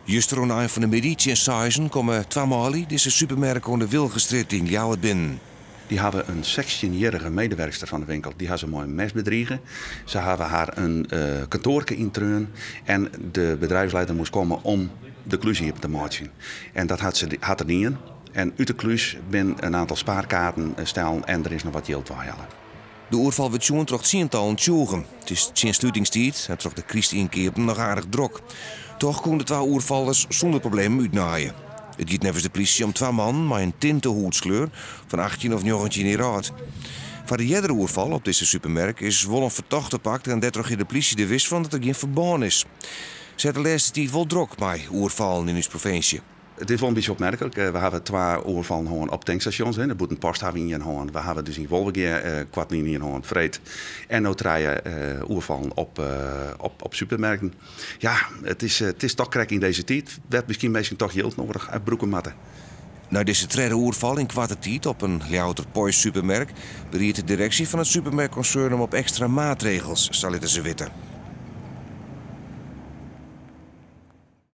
Juster oan de ein fan de middei, tsjin seizen, komme twa manlju dizze supermerk oan de Wilgenstrjitte yn Ljouwert binnen. Dy hawwe in sechstjinjierrige medewerkster fan de winkel, dy ha se mei in mes bedrige. Se hawwe har in kantoarke yntreaun en de bedrijfsleider moast komme om de klús iepen te meitsjen. En dat hat, se, hat er dien. En út de klús binne in aantal spaarkaarten stellen en der is noch wat jild weihelle. De oerfal wurdt sjoen troch tsientallen tsjûgen. It is tsjin slutingstiid en troch de krystynkeapen noch aardich drok. Toch koene de twa oerfallers sûnder problemen útnaaie. It giet neffens de plysje om twa mannen mei in tinte hûdskleur fan 18 of 19 jier âld. Foar de eardere oerfal op dizze supermerk is wol in fertochte pakt en dêrtroch is de plysje der wis fan dat der gjin ferbân is. Se hat de lêste tiid wol drok mei oerfallen yn ús provinsje. It is wol in bytsje opmerklik. We hawwe twa oerfallen hân op tankstasjons. De Bûtenpost hawwe we ien hân. We hawwe dus yn Wolvegea koartlyn ien hân, freed. En no trije oerfallen op, op, op supermerken. Ja, it is toch krekt yn dizze tiid. Wêr't miskien minsken toch jild nedich brûke moatte. Nei dizze tredde oerfal yn koarte tiid op in Ljouwerter Poiesz supermerk beriedt de direksje fan it supermerkkonsern him op ekstra maatregels, sa litte se witte.